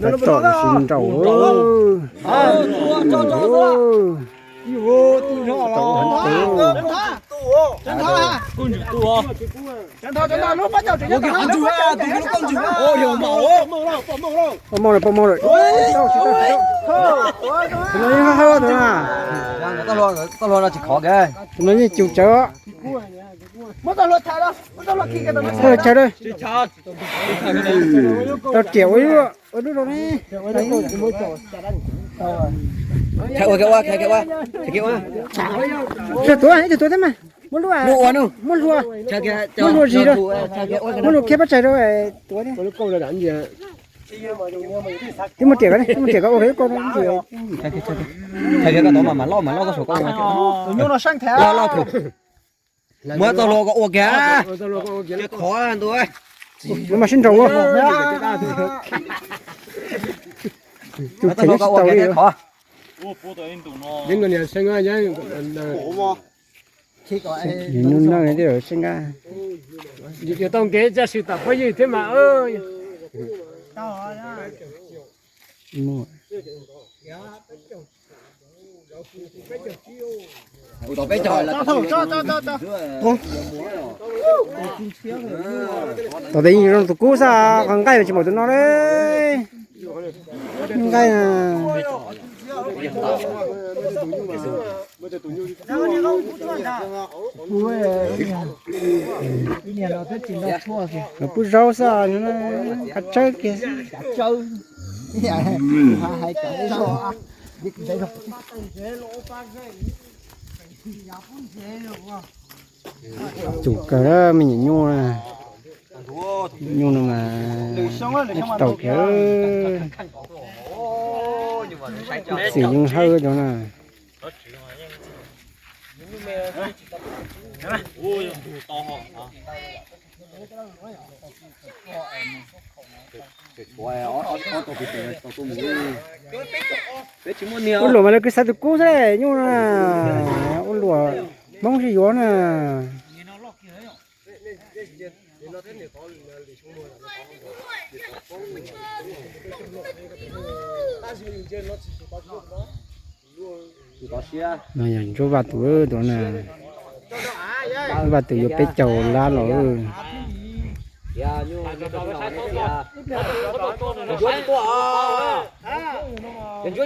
Tom tsis nraum. Poj mauj lawm, poj mauj lawm. Tus no yeej haj haj tus na. Tus no yeej cus tsawv. Chaw da. Tau riam ua ib lub, ua lub rau ne. Tuav, tuav thiab mas. Muab hlua, muab hlua zis rau. Muab hlua khiab pab tsaig rau tuav thiab. Twb muaj riam, twb muaj riam ko ua koj. Thaum koj tod mas mam loj mam loj txog saum koj. Loj loj thaum. Muab txoj hlua ko ua kiag. Qhov ntu. Muab mas sib nraus ua. Tus tseem tsis tau li. Nub no thiaj seeb nqa. Yuav tau nkev tsa sim tam phooj ywg thiab mas. Tom tes yeej zoo tus kub xwb, qhov nqaij tsis npaum tus no li. Nqaij na. Los pub zaub xwb, qab tsawb kiag. Tsum kawg me nyuam nyuj, nyuj no mas tsis tau kiag. Txiv yeej hawb cov na. Ua luam mas lawv kuj xav tus kub xwb nyuj na. Ua luam Hmoob sib yuav na. No yog Ntsuab Vaj tus, tus na, Ntsuab Vaj tus yuav peb caug lab los. Ntsuab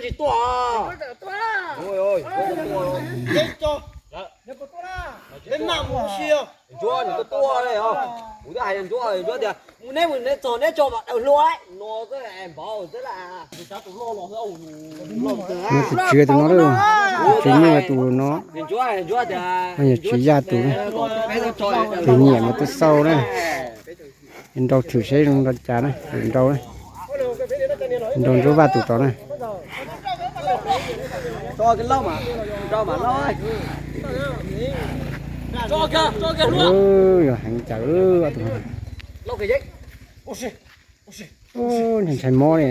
tsis tuaj. Ntsuab nws tuaj tuaj li os. Kuv twb hais Ntsuab, Ntsuab tias mus neb mus neb txog neb tso mam daws hlua no. Tus tswv tus no, tus tswv nyuj tus no, yog tswv Yaj tus, tus nyiam mas tus xau na. Nrau thwm seb zoo nrau cas na, nrau, nrau Ntsuab Vaj tus tod na. Yog heev cas tus. Ntshai mob li.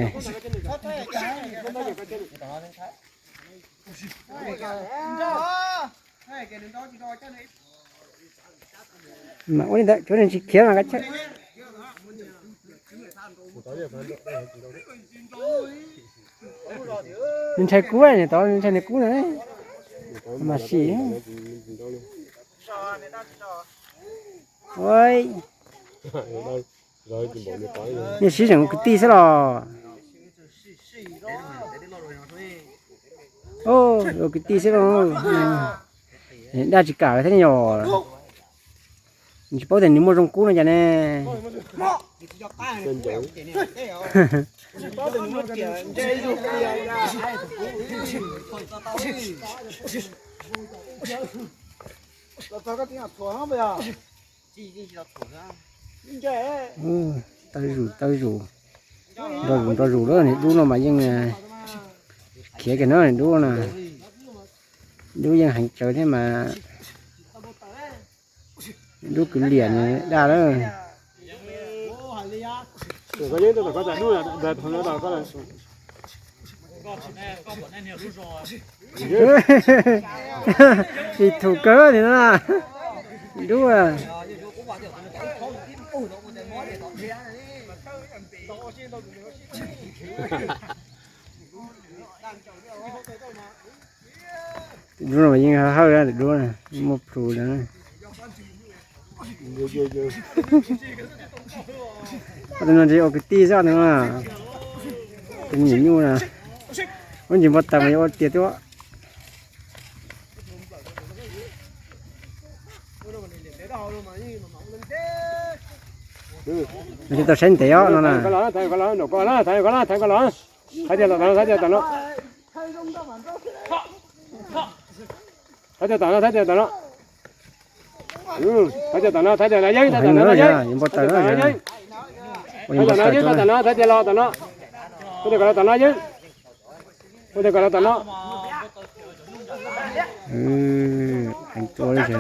Mas ua li ntawd, tsis khiav mas kav tsij. Nws ntshai kub, nws tod nws ntshai nws kub na. Mas sim. Nej sib zeem ua kwv tij xwb los? Ua kwv tij xwb los? Daj tsis kam thiab ne yom. Tsis paub tias nws muaj zoo kub no cas ne. Taw zus taw zus, nrog zus nrog zus lawm, niag dub no mas yeej khiav kiag na, niag dub na. Dub yeej heev tsawv thiab mas. Dub kwv liam nws daj lawm. Ib tug kawg li na. Dub. Tus dub no mas yeej hawj hawj, tus dub na, muaj plhus na. Tus no ntshe ua kwv tij xwb no. Tus nyiam nyuj na. Ua ntsis npau taws mas yuav ua tiag tuaj. Nws tsis tau saib ntev os no na. Thaiv tias tom no, thaiv tias tom no. Thaiv tias tom no, thaiv tias tom no. Thaiv tias tom no, thaiv tias los yeeb, thaiv tom no los yeeb. Thaiv tom no yeeb, thaiv tom no, thaiv tias los tom no. Thaiv tias kom los tom no yeeb. Thaiv tias kom los tom no. Heev tuaj li.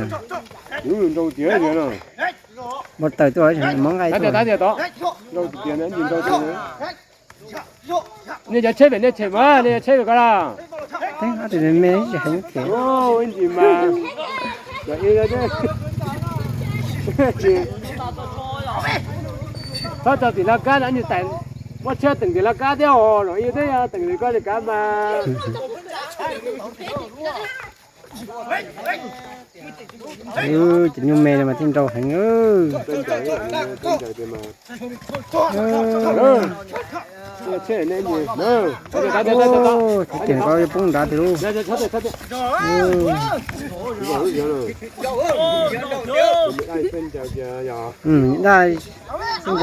Npau taws tuaj, mob nqaij tuaj. Nej cov tsheb pem nej tshem mas, nej cov tsheb pem ko na. Tus me me ib tsis heev thiab. Txhob tso tim laj kab no, muab tsheb teem tim laj kab thiab os, los ib teb teem tim koj li kav mas. Ces nyuj me no mas thiaj nrau heev. Tib tiam ko yuav poob nrad tiag lauj. Daj, heev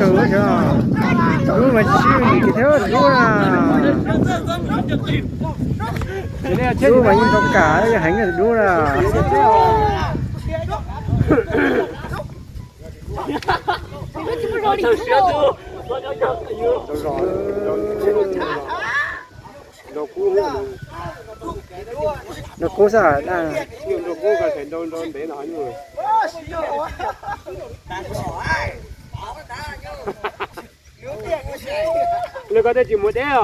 kawg thiab, dub mas tsis nim kiag thiab dub na. Dub mas yeej rau kam, heev dub na. Nrau kub xwb. Li ko tej tsis mus deb os.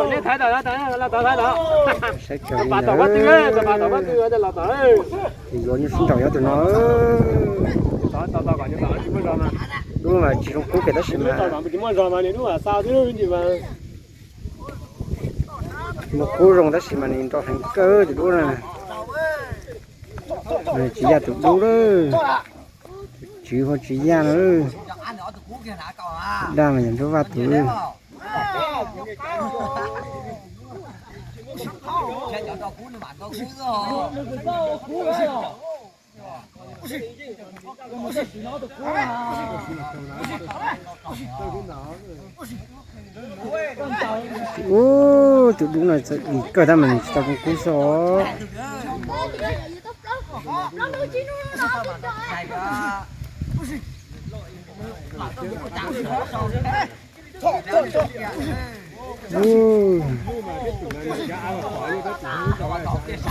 Nej thaiv tom, los tom thaiv tom. Pas tom qab twg, pas tom qab twg los tom. Yuav nyuj sib nraus nyob tus no. Dub mas tsis zoo kub kiag tab sis mas tsis muaj zog mas nws dub xa xwb ntsis mas. Muaj kub zoo tab sis mas nws nrau heev kawg tus dub na. Tsis yaj tus dub lawm. Tswv hu tsis yaj na. Daj mas yog nruab vaj tus. Ub, tus dub no txawm dim kawg tab mas nws tsis tau kub xwb os.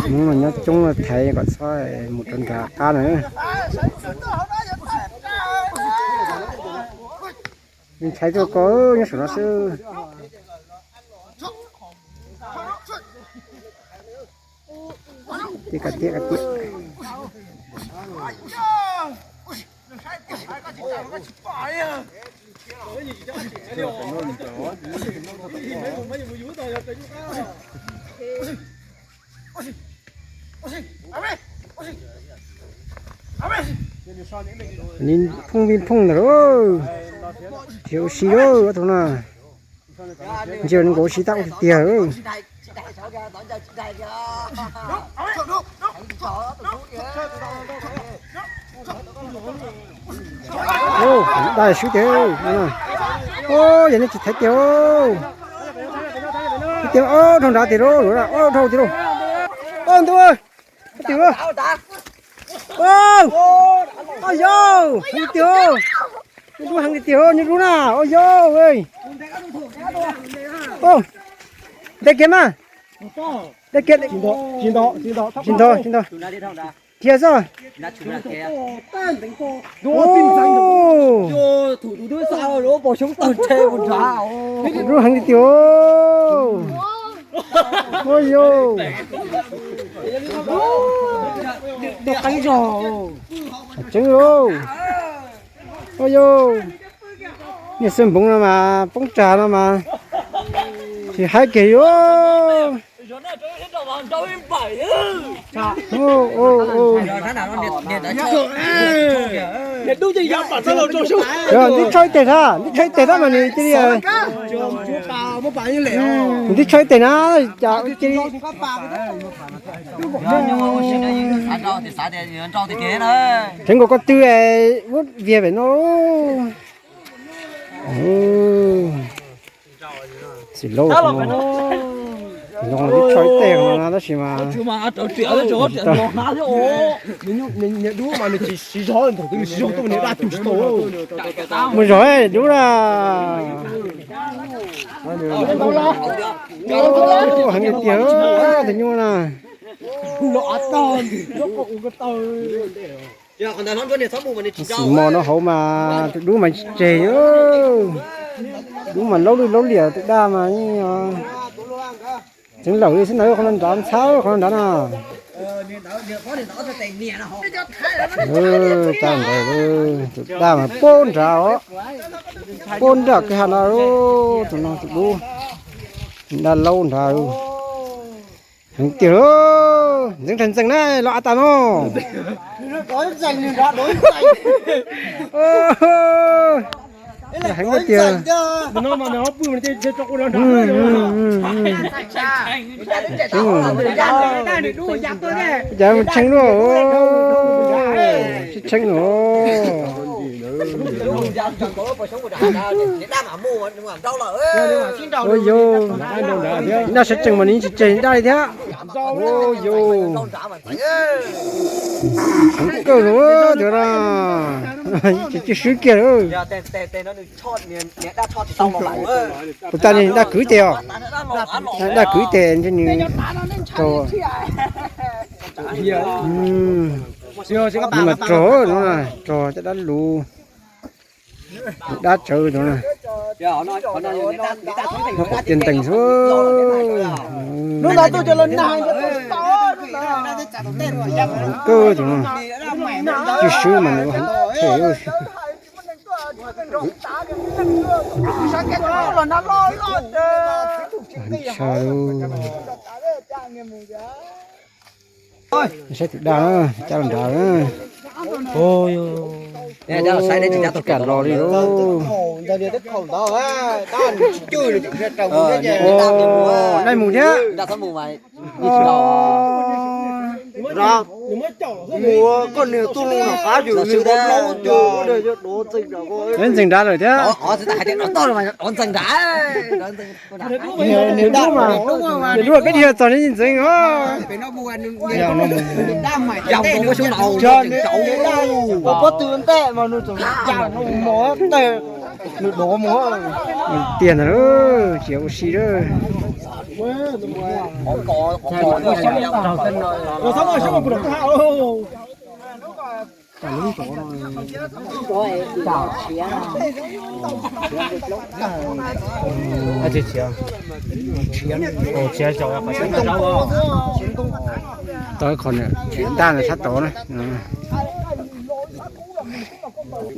Hmoob no nyob coob, thaiv kom txhob mus rau nram qab na. Ntshai tuaj ko, nyob saum no xwb. Tiag, tiag, tiag. Phooj vij phooj ntawm lauj. Thiab ua si lauj, ob tug no. Ntsia nkaus ua si tab ua tiag tiag. Daj swb tiag. Yog nej tsis thaiv tiag. Tiag, ob dhau nrad tiag lauj, ob dhau tiag lauj. Ob ntu, tiag lauj. Ob yau, heev tiag. Nws dub heev tiag, nws dub na, ob yau. Ntes kiag mas. Ntes kiag. Tsis ntog, tsis ntog. Dhia xwb. Dub heev tiag tiag. Ua yus, tus qeeb zog tseeb lauj. Ua yus, niag xwb npoov no mas poob tsag no mas tsis haib kiag yuav. Yog ntim tsho ib teg thab, ntim tsho ib teg thab mas nws cia li, ntim tsho ib teg na, cas cia li. Tseev nkaus ko tw, muab viag pem no. Txiv laub, ntim tsho ib teg no tab sis mas mus zog dub na. Heev tiag, tus nyuj na. Tus xim mos no hauv mas tus dub mas tseg, dub mas laub lwj laub liam, tus daj mas tseev lawm li xwb ntag, qhov no nrad ntxhab qhov no nrad na. Cas ntawd, tus daj mas puag nrad os, puag nram kwj ha no, tus no tus dub, daj laub nrad. Heev tiag, ntxeev rag ntxees na, los av tas no. Heev tiag. Cas mus tshee luaj, tshee tshee os. Ua yus, daj sawv tsees mas nws tsis tseg daj li thiab. Ua yus, heev kawg li tiag na, tsis swb kiag lawm. Puas tas daj kwv tes os, daj kwv tes ntshe nws raug, nws mas raug no, raug caj dab lus, dab tsawv no. Nyob qhov tiaj ntees xwb. Heev kawg tus no, tsis swb mas nws heev them. Ntshai, saib tus daj na, cab los nrad na. Tsis kam los li lauj. Daj mus thiab. Mus koj niag tuaj loo nram qab yus, nws ua dlaub cuag ua dawg yuav dov ntxees nrad. Ntxees nrad lawm thiab. Nws dub mas, nws dub mas peb cia txog nws ntxeev os. Pob tw ntej mas nws tseem ya no mos tawg, nws dov mus tiag ntag, tsis ua si lawm. Tau ib qho daj no sab tod na.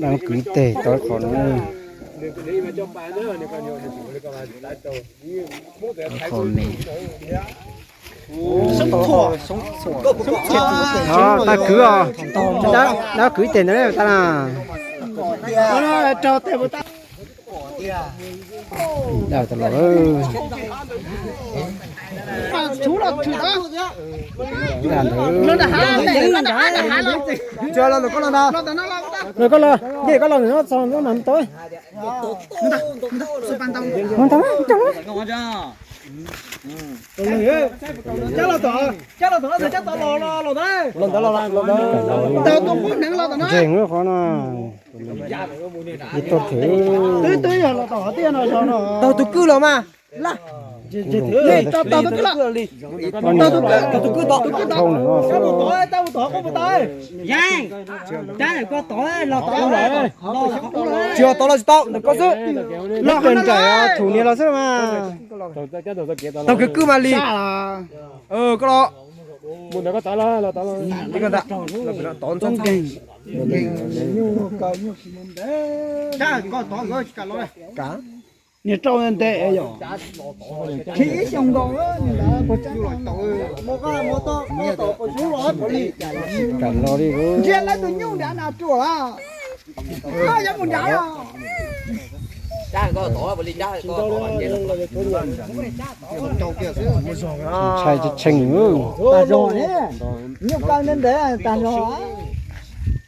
Daj kwv teg tau ib qho no. Qho me, daj kwv os, daj kwv tes ntawd tas na. Daj tas los. Daj ntawd. Los koj los, koj los ntawm no txog no mas tau. Ntseeg qhov no, ib tog them. Taug tus kwj los mas. Tus kwj tod, tus kwj tod, koj mus tod, koj mus tod. Tsis tod los tsis tau, ntawm koj xwb. Los kawg nraim, thum niag los xwb mas. Taug kev kwj mas li. Koj los. Tod ntxhab nkeeg. Niag rau ntev yom. Khi ib xyoo nkaus, mus qa mus to, mus to pos xub los pos li. Kam los li. Ntsia lawv tus nyuj nrad na ruam. Koj yuav mus nrad los. Ntshai tshee. Tag zog ne, nyuj plaws ntev ntev tag zog.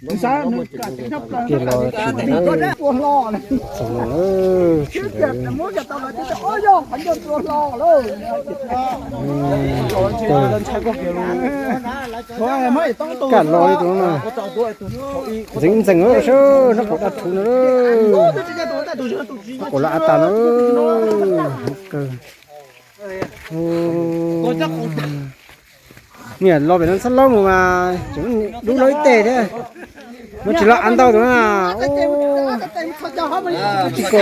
Kiag los tsis tua hlo. Kam los li tus no. Ntxeev ntxees sab nraub qaum daj rhuv no. Nraub qaum lawv av tas no. Kawg. Niam los pem no txhob laub mus mas tseem dub laub ib teg thiab. Nws tsis los av ntau tus na. Tsis kom,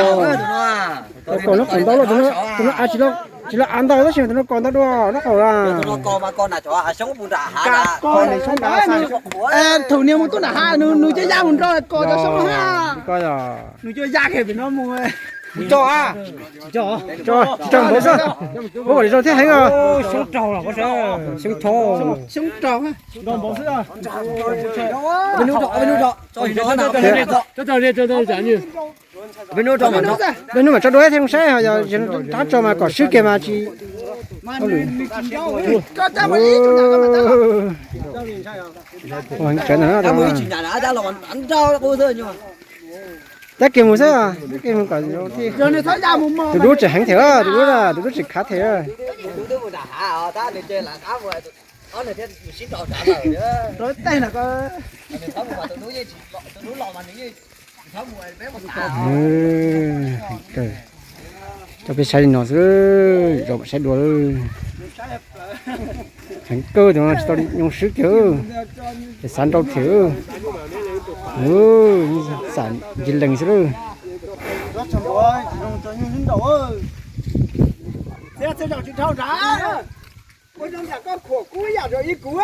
kom nraub qaum ntau loj tus no, av tsis los, tsis los av ntau tab sis tus no kom ntau dua nraub qaum. Thum niag mus tuaj nram hav, nws cov ya mus nrau kom cov soob ha. Nws cov ya kiag pem no mus. Tsis tso npaum xwb. Muab kom li zoo thiab heev os. Xyoob raug los xyoob raug. Xyoob raug. Peb hnub mam tso dua thiab saib, yog rab tso mas kom swb kiag mas tsis hauj lwm. Tsev ntawm no. Tab kiag mus xwb, tab kiag mus kom zoo thiab. Tus dub tseem heev thiab, tus dub, tus dub tseem khav thiab. Coj peb saib li no xwb, zaum mam saib dua. Heev kawg tus no tsis tau li nyoo swb kiag, ces xav nrau thiab. Xam ncig lees xwb lawm. Ua zoo nram koj khuam kub ib yam rau ib kuv.